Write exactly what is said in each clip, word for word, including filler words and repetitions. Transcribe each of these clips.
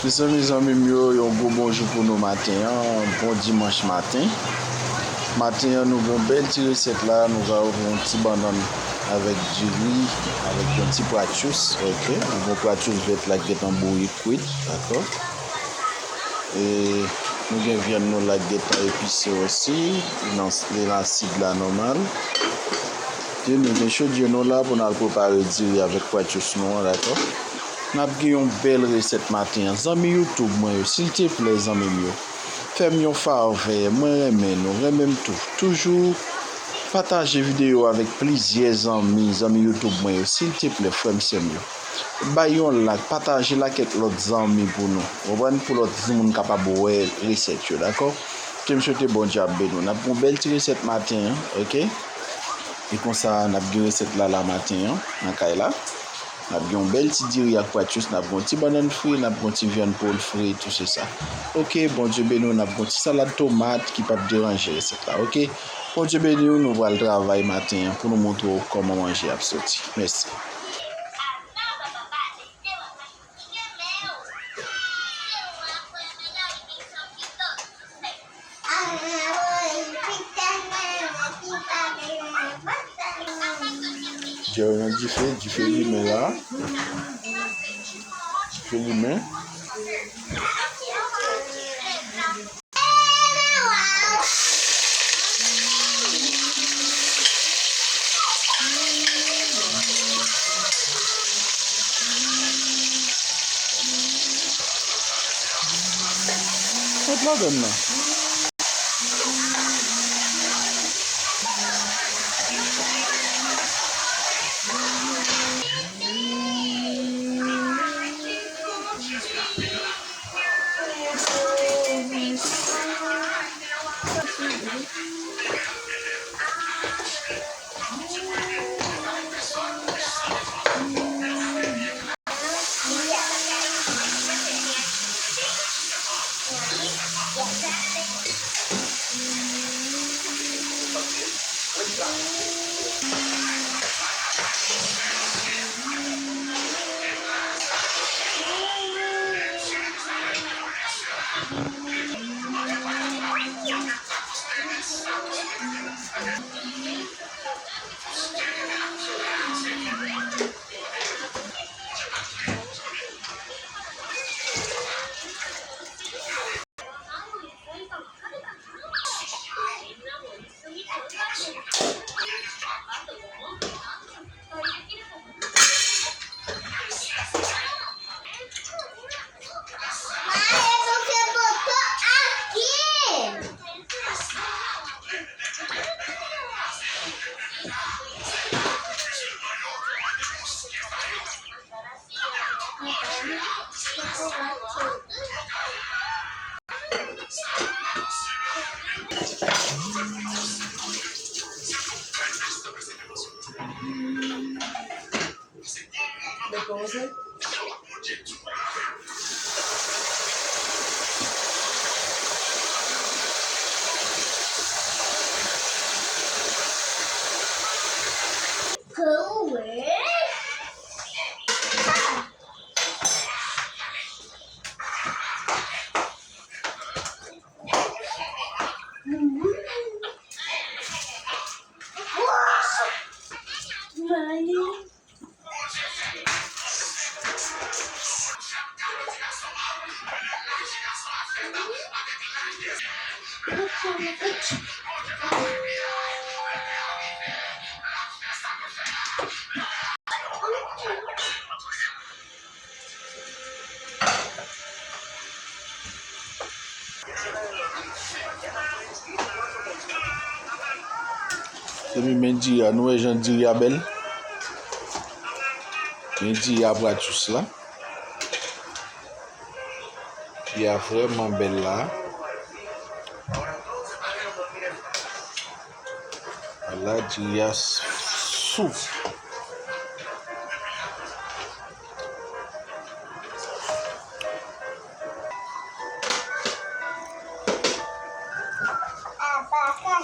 Mezanmi, zanmi m yo, yon gwo bonjou pou nou maten an. Bon dimanch maten. Maten an, nou gen yon bèl ti resèt la. Nou va ouvri yon ti bannann avèk diri, avèk yon ti pratchous, oke? Nou gen pratchous vèt la ki gentan bouyi, kwit, dakò? E nou gen vyann nou la ki gentan epise osi, nan, li nan asid la nòmal. Epi nou gen chodyè nou la pou n al prepare diri avèk pratchous nou an, dakò? N ap gen yon bèl resèt maten an. Zanmi YouTube mwen yo, silteplè, zanmi m yo, fè m yon favè, mwen renmen nou, renmen m tou. Toujou pataje videyo avèk plizyè zanmi, zanmi YouTube mwen yo, silteplè, frè m, sè m yo. Bay yon like, pataje l ak kèk lòt zanmi pou nou, konprann, pou lòt moun kapab wè resèt yo, dakò? Ke m swete Bondye ap beni w. N ap gen yon bèl ti resèt maten an, oke? E konsa, n ap gen resèt la, la maten an, nan kay la. N ap gen yon bèl ti diri ak pratchous, n ap gen yon ti bannann fri, n ap gen yon ti vyann poul fri, tou se sa. Oke, Bondye beni w, n ap gen yon ti salad tomat ki p ap deranje resèt la, oke? Bondye beni w, nou pral travay maten an pou nou montre w kòman manje ap soti. Mèsi. Djè nan dife, dife limen la. Dife limen. Met ladann nan. Epi men diri a, nou wè jan diri a bèl? Men diri a pratchous la. Diri a vrèman bèl la. Ala diri a soup.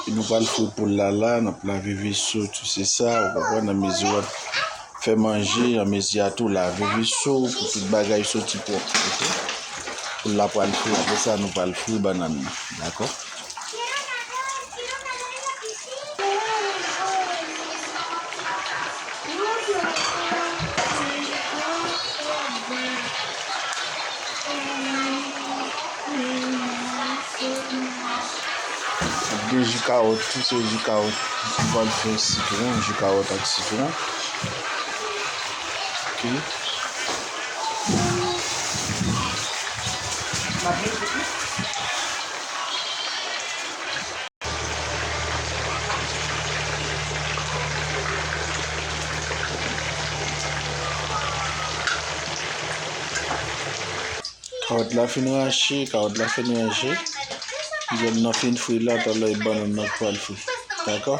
E nou pral fri poul la la, n ap lave veso, tou se sa, ou konprann, anmezi w ap fè manje, anmezi a tou lave veso, pou tout bagay soti pwòp, oke? Poul la pral fri, apre sa nou pral fri bannann nan. Dakò? De ji kawòt, tou se ji kawòt. M pral fè sitwon, ji kawòt ak sitwon. Ok. Kawòt la fin rache, kawòt la fin rache. Vyann nan fin fri la, talè bannann nan pral fri. Dakò?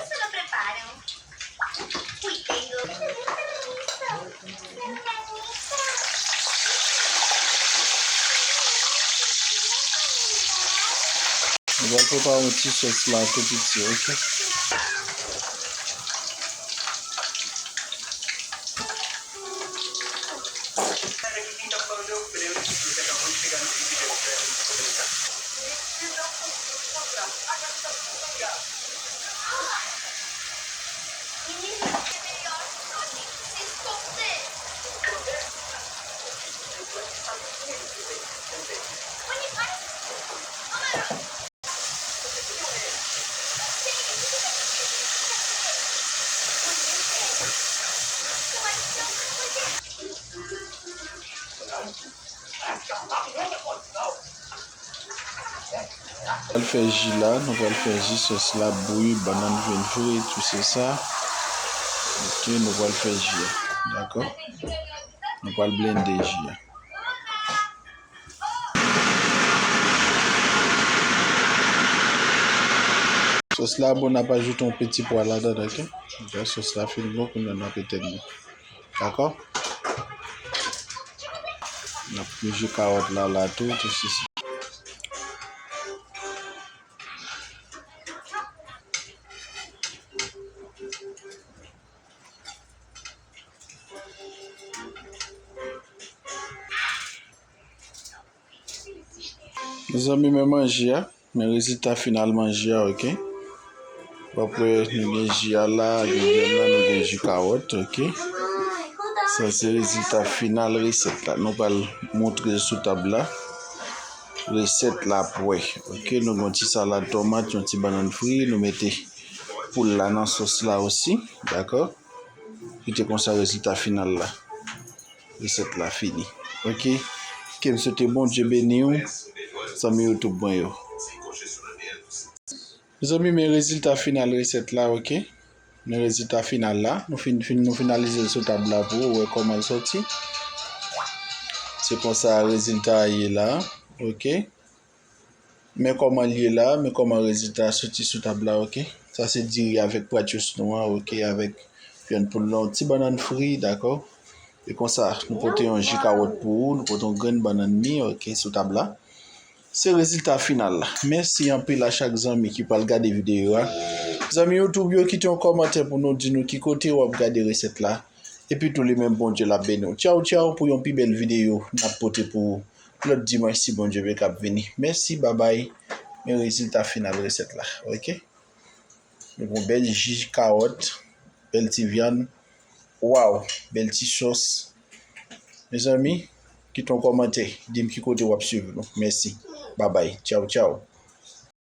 Nou pral prepare yon ti sòs la tou piti, ok? Pral fè ji la, nou pral fè ji, sòs la bouyi, bannann vin fri, tou se sa. Ok, nou pral fè ji a. Dakò? Nou pral blende ji a. Sòs la bon, n ap ajoute yon peti pwa ladan, ok? Lè sòs la fin bon, kounye a n ap etèn li. Dakò? N ap manje kawòt la, la tou, tou sesi. Mezanmi, men manje a, men rezilta final manje a, ok? W ap wè, nou gen ji a la, gen vyann nan, nou gen ji kawòt, ok? Sa se rezilta final resèt la. Nou pral montre sou tab la. Resèt la prè, ok? Nou gen yon ti salad tomat, yon ti bannann fri, nou mete poul la nan sòs la osi, dakò? Kite konsa rezilta final la. Resèt la fini. Ok? Ke m swete Bondye beni w, zanmi YouTube mwen yo. Mezanmi, men rezilta final resèt la, ok? Men rezilta final la. Nou fin, fin, nou finalize l sou tab la pou ou wè kòman l sòti. Se konsa rezilta a ye la, ok? Men kòman l ye la, men kòman rezilta a soti sou tab la, ok? Sa se diri avèk prat yo sou nou an, ok? Avèk vyann poul la, yon ti bannann fri, dakò? E konsa, nou pote yon ji kawòt pou ou, nou pote yon grenn bannann mi, ok, sou tab la. Se rezilta final la. Mèsi anpil a chak zanmi ki pral gade videyo a. Zanmi YouTube yo, kite yon kòmantè pou nou di nou ki kote w ap gade resèt la. Epi tou li menm Bondye l ap beni w. Tchaw, tchaw, pou yon pi bèl videyo n ap pote pou ou lòt dimanch si Bondye vle k ap vini. Mèsi, babay. Men rezilta final resèt la. Ok? Nou pran bèl ji kawòt, bèl ti vyann. Waw, bèl ti sòs. Mezanmi, kite yon kòmantè, di m ki kote w ap swiv nou. Mèsi. Babay. Tchaw, tchaw.